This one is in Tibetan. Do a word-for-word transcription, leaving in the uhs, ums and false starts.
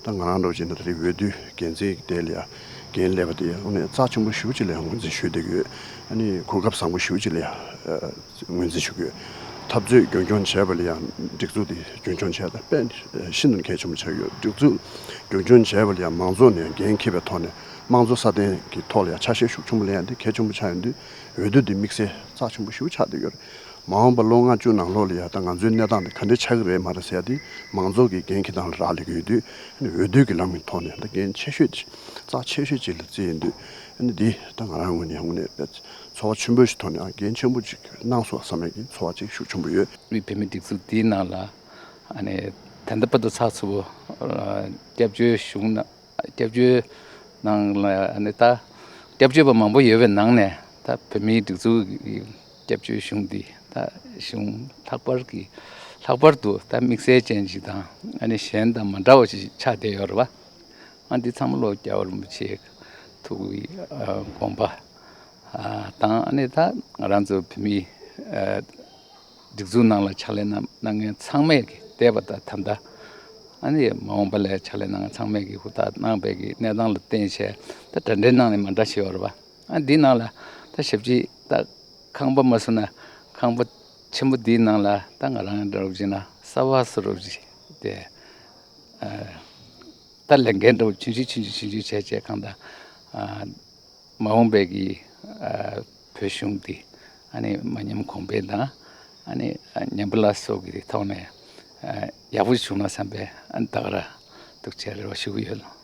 ད་ང་རང་འདྲ་བོ་བྱས་ན་ད་རེས་འོས་བསྡུ་འགན་འཛིན་གྱི་དེ་ལ་ཡ་འགན་ལེན་པ་དེ་ཡ་དངོས་གནས་རྩ་ཆེན་པོ་ཞེ་པོ་ཅིག་ལ་ཡ་ངོས་འཛིན་ཞུས་བསྡད་ཀྱི་ཡོད། ཨ་ནི་གོ་སྐབས་བཟང་པོ་ཞེ་པོ་ཅིག་ལ་ཡ་ངོས་འཛིན་ཞུ་གི་ཡོད། འཐབ་རྩོད་རྒྱུན་འཁྱོངས་བྱས་པ་ལ་ཡ་སྒྲིག་འཛུགས་དེ་རྒྱུན་འཁྱོངས་བྱས་ད་དཔེ་ཤིན་ཏུ་གལ་ཆེན་པོ་ཆགས་ཡོད། སྒྲིག་འཛུགས་རྒྱུན་འཁྱོངས་བྱས་པ་ལ་ཡ་མང་ཚོགས་ནས་འགན་འཁྱེར་བའི་ཐོག་ནས་དམངས་གཙོ་སྲ་བརྟན་གྱི་ཐོག་ལ་ཡ་ཆ་ཤས་ཤུགས་ཆེན་པོ་ལེན་ཡ་དེ་གལ་ཆེན་པོ་ཆགས་ཡོང་དུས་འོས་བསྡུ་དེ་དམིགས་བསལ་རྩ་ཆེན་པོ་ཞེ་པོ་ཆགས་བསྡད་ཡོད་རེད། མ་འོངས་པ་ལོ་ལྔ་བཅུ་ནང་ལོགས་ལ་ཡ་ད་ང་ཚོའི་གནས་སྟངས་འདི་ག་འདྲས་ཆགས་ཀྱི་རེད་མ་རེད་ཟེར་ཡ་དེ་མང་ཚོགས་ཀྱི་འགན་འཁྱེར་སྟངས་ལ་རག་ལས་ཀྱི་ཡོད་དུས། ཨ་ནི་འོས་བསྡུ་གི་ལམ་གྱི་ཐོག་ནས་ད་འགན་ཆེ་ཤོས་ཅིག་རྩ་ཆེ་ཤོས་ཅིག་ལ་བརྩིས་ཡིན་དུས། ཨ་ནི་འདི་ད་ང་རང་ངོས་ནས་དངོས་གནས་དཔེ་ཚོར་བ་ཆེན་པོ་ཞིག་ཐོག་ནས་ཨ་འགན་ཆེན་པོ་ཅིག་གནང་སོང་བསམ་ཡ་གི་ཚོར་བ་ཅིག་ཤུགས་ཆེན་པོ་ཡོད། བོད་མིའི་སྒྲིག་འཛུགས་འདིའི་ནང་ལ་ཨ་ནི་ད་ལྟ་བར་དུ་ཚགས་ཚུད་པོ་ཨ་སྐྱབས་བཅོལ་གཞུང་ནང་སྐྱབས་བཅོལ་ནང་ལ་ཨ་ནི་ད་སྐྱབས་བཅོལ་བ་མང་པོ་ཡོད་པའི་ནང་ནས་ད་བོད་མིའི་སྒྲིག་འཛུགས་ཀྱི་སྐྱབས་བཅོལ་གཞུང་འདི་ད་གཞུང་ལྷག་པར་གྱི་ལྷག་པར་དུ་ད་དམིགས་བསལ་ཅན་ཞིག་དང་ཨ་ནི་གཞན་དང་མ་འདྲ་བ་ཞིག་ཆགས་བསྡད་ཡོད་རེད་བ། ཨ་འདི་ཚང་མ་ལོ་རྒྱལ་བ་རིན་པོ་ཆེའི་ཐུགས་ཀྱི་ཨ་དགོངས་པ་ཨ་དང་ཨ་ནི་ད་ང་རང་ཚོ་བོད་མིའི་ཨ་སྒྲིག་འཛུགས་ནང་ལ་ཕྱག་ལས་གནང་གནང་མཁན་ཚང་མས་ཀྱི་འདས་པ་དང་ད་ལྟ་ཨ་ནི་མ་འོངས་པ་ལ་ཕྱག་ལས་གནང་མཁན་ཚང་མས་ཀྱི་ཧུར་ཐག་གནང་བའི་གི་གནས་སྟངས་ལ་བརྟེན་བྱས་ད་གྲ་སྒྲིག་གནང་ནས་མ་འདྲ་ཞིག་ཡོད་རེད་བ། ཨ་འདི་ནང་ལ་ད་ཞབས་ཕྱི་ད་ཁང་པ་མ་བཟོ་ན་ཁང་པ་ཆེན་པོ་འདིའི་ནང་ལ་ད་ང་རང་འདྲ་བོ་བྱས་ན་གསར་པ་བཟོ་རོགས་བྱས་ཏེ་ཨ་ད་ལས་འགན་འདྲ་བོ་ཆུང་ཆུང་ཆུང་ཆུང་ཆུང་ཆུང་བྱས་བྱས་གང་ལྟར་ཨ་མ་འོངས་པའི་གི་ཨ་བོད་གཞུང་འདི་ཨ་ནི་མ་ཉམས་གོང་འཕེལ་དང་ཨ་ནི་ཨ་ཉམས་པ་སླར་གསོ་གི་ཐོག་ནས་ཨ་ཡག་པོ་བྱུང་ན་བསམ་པའི་ཨ་ནི་ད་ག་ར་འདུག་བྱས་རེ་བ་ཞུ་གི་ཡོད།